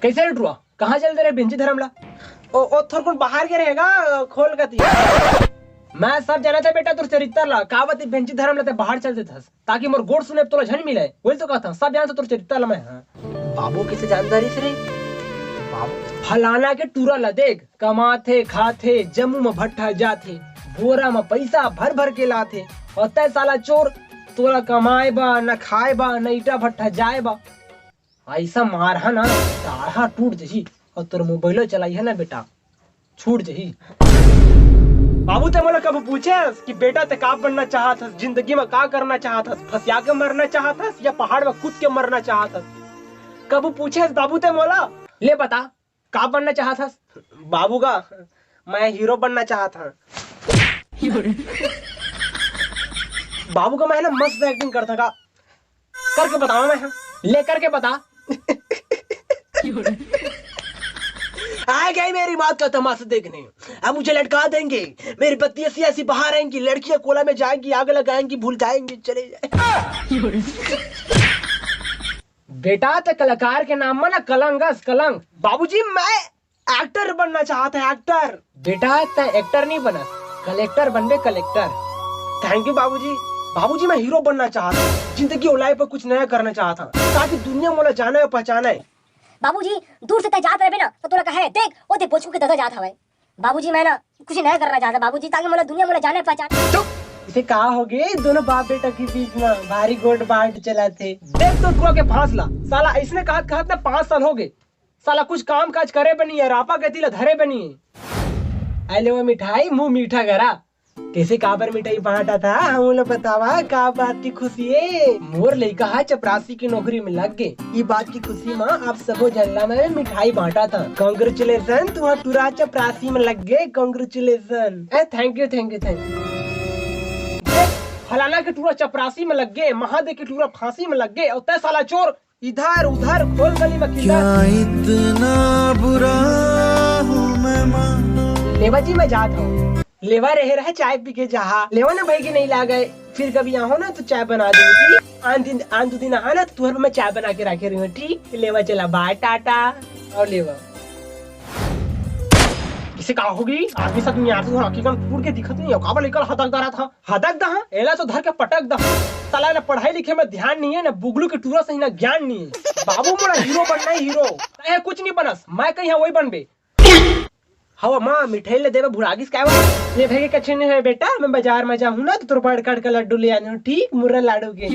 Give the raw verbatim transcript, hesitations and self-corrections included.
कइसे रे टुरा? कहाँ चल दे रे बेंची धरम ला? ओ, ओ थोरकुन बाहर के रहेगा, खोल कती। मैं सब जानत हँव बेटा तोर चरित्र ला। का बात हे बेंची धरम ला ते बाहर चल देथस? ताकि मोर गोठ सुने तोला झन मिलय। वही तो कहत हँव, सब जानत हँव तोर चरित्र ला मैं। हाँ। बाबू कइसे जानदारी से रे? बाबू फलाना के टुरा ला देख, कमाथे, खाथे, जम्मू म भट्ठा जाथे, बोरा म पइसा भर भर के लाथे। अउ तैं साला चोर, तोला कमाए बा, न खाए बा, न ईटा भट्ठा जाए बा। अइसा मारहूँ ना, डाढ़ा टूट जही। अउ तोर मोबाइलो चलाइहूँ ना बेटा, छूट जही। बाबू, तैं मोला कभू पूछेस कि बेटा, तैं का बनना चाहत हस, जिंदगी म का करना चाहत हस, फंसिया के मरना चाहत हस या पहाड़ म कूद के मरना चाहत हस? कभू पूछेस बाबू तैं मोला? ले बता, का बनना चाहत हस? बाबू गा, मैं हीरो बनना चाहत हँव। बाबू गा, मैं ना मस्त एक्टिंग करथँव गा। करके बतावा मैं, हाँ। ले करके बता। आ गई मेरी मौत का तमाशा देखने। अब मुझे लटका देंगे। मेरी पत्नी ऐसी ऐसी बाहर आएंगी, लड़कियां कोला में जाएंगी, आग लगाएंगी, भूल जाएंगी, चले जाए। बेटा, ते कलाकार के नाम में ना कलंक अस, कलंक। बाबूजी, मैं एक्टर बनना चाहत हँव, एक्टर। बेटा, तैं एक्टर नहीं बनस, कलेक्टर बनबे, कलेक्टर। थैंक यू बाबूजी। बाबूजी, मैं हीरो बनना चाहत हँव, जिंदगी अउ लाइफ म कुछ नया करना चाहत हँव, ताकि दुनिया मोला जाने अउ पहचाने। बाबूजी, दूर से तैं जात रहिबे ना, त तोला कहे, "देख, ओ दे बोचकू के ददा जात हवय।" बाबूजी, मैं ना कुछ नया करना चाहत हँव बाबूजी, ताकि मोला दुनिया मोला जाने पहचाने। चुप! इसे का होगे दोनों बाप बेटा के बीच म? भारी गोठ बांट चलत हे। देख तो टुरा के फांस ला, साला अइसने कहत कहत ना पाँच साल होगे। साला कुछ काम काज करे बनी हे, रापा गति ला धरे बनी हे। अइ लेवा मिठाई, मुंह मीठा करा। कइसे काबर मिठाई बांटत हस, हमन ला बतावा, का बात के खुशी हे? मोर लइका ह चपरासी के नौकरी म लग गे। ई बात के खुशी म आप सबो झन ला मैं मिठाई बांटत हँव। Congratulation, तुम्हार टुरा चपरासी म लग गे। Congratulation। A, thank you, thank you, thank you। ए, फलाना के टुरा चपरासी म लग गे, महादेव के टुरा फांसी म लग गे, अउ तैं साला चोर, इधर उधर खोल गली म किल्लर। क्या इतना बुरा हूँ मैं माँ? लेवा जी, मैं जात हँव। लेवा रहे रहे चाय पी के जाहा। लेवा ना भाई के नहीं लागय, फिर कभी आहो ना तो चाय बना दूंगी। आन दिन, आन दू दिन आहा ना तो तुहर मैं चाय बना के रखे रही हूँ, ठीक? लेवा चला, bye, टाटा। अउ लेवा। इसे का होगे? आदमी सब दुनिया से हकीकत टूट के दिखत नहीं हे। काबर लइका हदक दरा था? हदक दहा? एला तो धर के पटक दहा। साला ना पढ़ाई लिखे म ध्यान नहीं हे, ना बुगलू के टूरा सही ना ज्ञान नहीं हे। बाबू मोला हीरो बनना हे, हीरो। ए, कुछ नहीं बनस, मैं कहीं वही बनबे। हवा माँ, मिठाई ले देवे भुला गिस काय बा? ले भाई, कछु नहीं हे बेटा, मैं बाजार म जाहूँ ना तो तोर बड़ कड़ का लड्डू ले आने हूँ, ठीक? मुर्रा लाडू के।